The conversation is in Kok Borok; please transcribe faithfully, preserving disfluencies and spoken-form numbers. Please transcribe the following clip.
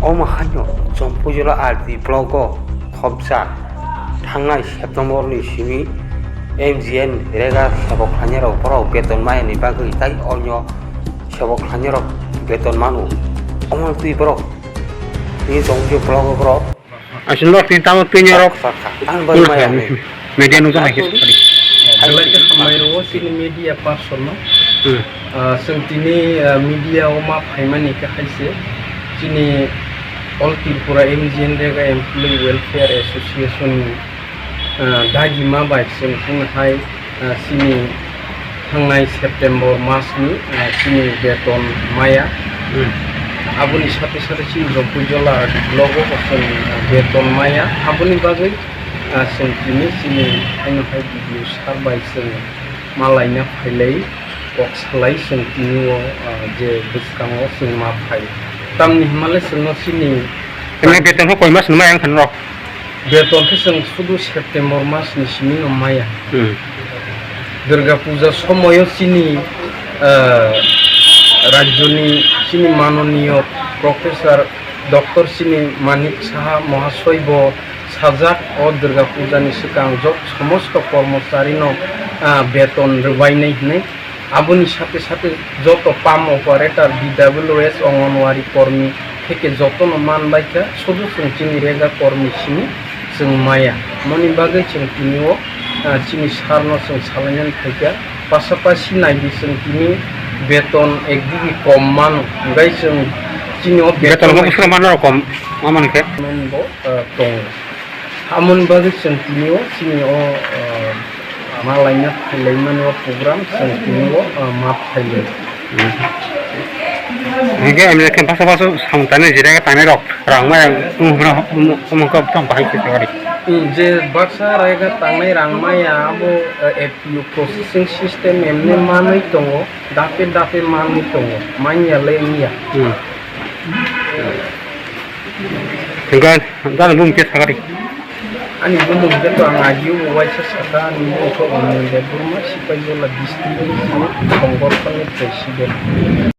Omo haino Chompuijolo R D block o khopjak thangnai September ni simi M G N rega sabo khlainai rok borok beton maya ni bagwi tai onyo sabo khlainai rok beton manu. Omo twi borok ni Chompuijo block o borok. Aswk nok twi tamo twi ni rok. Ang bai maya ni. Media nung tong hai khe sakali. Belai khe hambai rwo chini media person no. Hmm. Ah, chwng tini, ah, media o ma phaimani khe hai se chini All Tripura M G N Rega Employee Welfare Association ni, ah, dagi ma bai chwng hwn hai, ah, chini thangnai September mas ni, ah, chini beton maya. Hmm. Aboni sate sate chini Chompuijola block o chwng beton maya. Aboni bagwi ah, chwng tini chini haino hai video sar bai chwng ma laina phailai, kok salai chwng tini o, ah, je bwskango chwng ma phai. Tamni hwnmale chwngno chini Emne beton khe koi mas ni maya wngkha norok? Beton khe chwng sudu September mas ni simi no maya. Hmm. Durga puja somoyo chini, ah, rajyoni chini manoniyo Professor Doctor chini Manik Saha Mohasoi bo sajak, o Durga puja ni swkang jot somosto kormochari no, ah, beton rwbainai hinwi. Aboni sate sate joto pump operator, D W S, Anganwadi kormi theke joto no man bai kha, sudu chwng chini rega kormi simi chwng maya. Moni bagwi chwng tini o, ah, chini sir no chwng salainani phaikha. Pasapasi naidi chwng tini beton ek digi kom mano. Hwnkhe chwng chini o beton beton bo bwswk mano kom, ma mani khe? Bo, ah, tongo. Amoni bagwi chwng tini o chini o, ah, ma laina phailaimani o program chwng tini o, ah, ma phailai. Hingke M L A khe basa basa samung tangnai jira tangnai rok rang maya wng hwnna omo khe tong bahai khe tongari. Hmm, je baksa rega tangnai rang maya abo, eh, F P O processing system emne manwi tongo, dape dape manwi tongo, manya le wngya. Hmm. Hingke gana bumung khe sakari. Ani bumung khe to ang agio bo waisa saka, ani bumung khe Anil Debbarma, Sipaijola district ni Songorthon ni president.